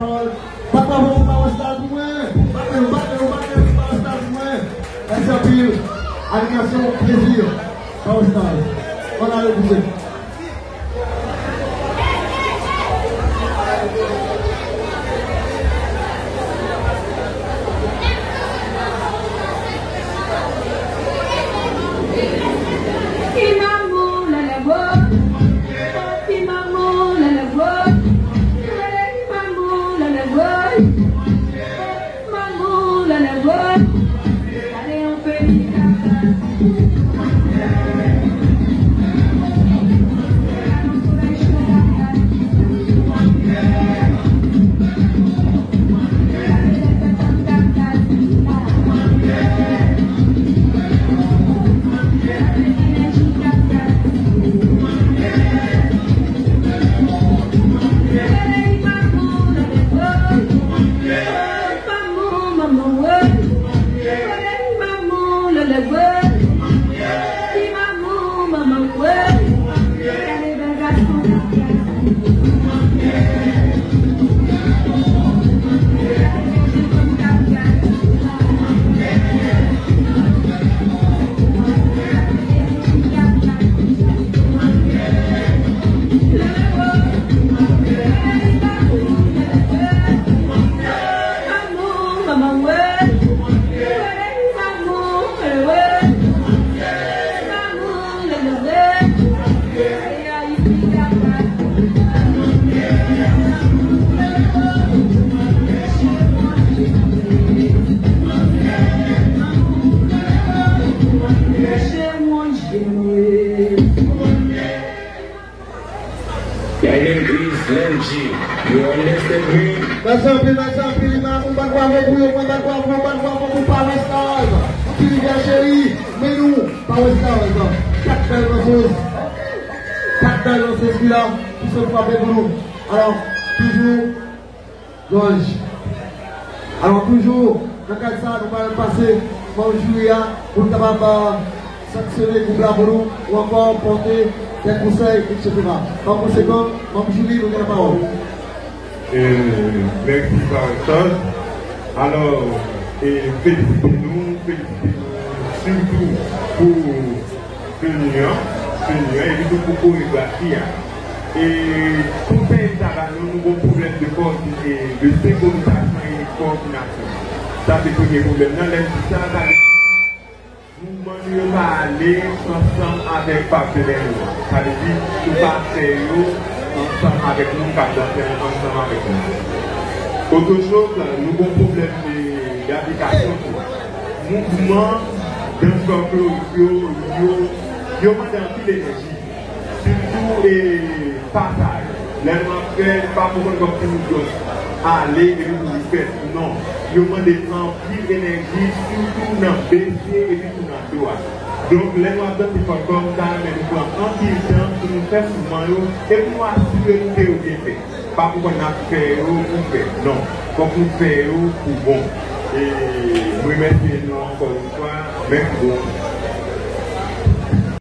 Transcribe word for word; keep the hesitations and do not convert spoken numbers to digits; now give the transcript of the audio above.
Bat bravo pou Power Stars pou mwen. Bat men nou, bat men nou, bat men nou pou Power Stars pou mwen. Mèsi anpil. Animasyon, plezi. Power Stars. Ann ale pou se. Guys, N G, you understand me? Mèsi anpil, mèsi anpil, Iman. Yon bon bravo pou yo, yon bon bravo, yon bon bravo pou Power Stars. Pou Rivyè Cheri, men nou, Power Stars. Kat bèl dansèz. Kat bèl dansèz ki la, ki sot frape pou nou. Alò, toujou, Jòj. Alò, toujou, nan kad sa, nou pral pase manm jiri a pou l kapab, euh, sanksyone gwoup la pou nou, ou ankò pòte kèk konsèy, etsetera. Pa konsekan, manm jiri, nou gen lapawòl. E, mèsi, Parental. Alò, e, felisite nou, felisite nou sitou pou teni an, teni an, epi tou pou koregrafi a. E pou peyi sa ba nou, nou gon pwoblèm de kòdi-, e, de senkronizasyon e kowòdinasyon. Sa se premye pwoblèm nan. Lè m di sa, sa vle di mouvman nou yo pa ale ansanm avèk patnè nou an. Sa vle di, nou pa fè yo ansanm avèk moun k ap danse ansanm avèk nou. Otre choz, nou gon pwoblèm de, de aplikasyon tou. Mouvman dans folklorik yo, yo, yo mande anpil enèji. Sitou, e, pasaj. Lè nou ap fè, pa pou konn kòm si nou jis ale epi pou li fèt. Non. Yo mande anpil enèji, sitou nan bese epi tou nan do a. Donk, lè nou ap danse folklò, m ta renmen nou pran anpil tan pou nou fè mouvman yo e pou nou asire nou ke yo byen fèt. Pa pou konn n ap fè yo pou fè. Non. Fòk nou fè yo pou bon. E m remèsye nou ankò yon fwa. Mèsi bokou.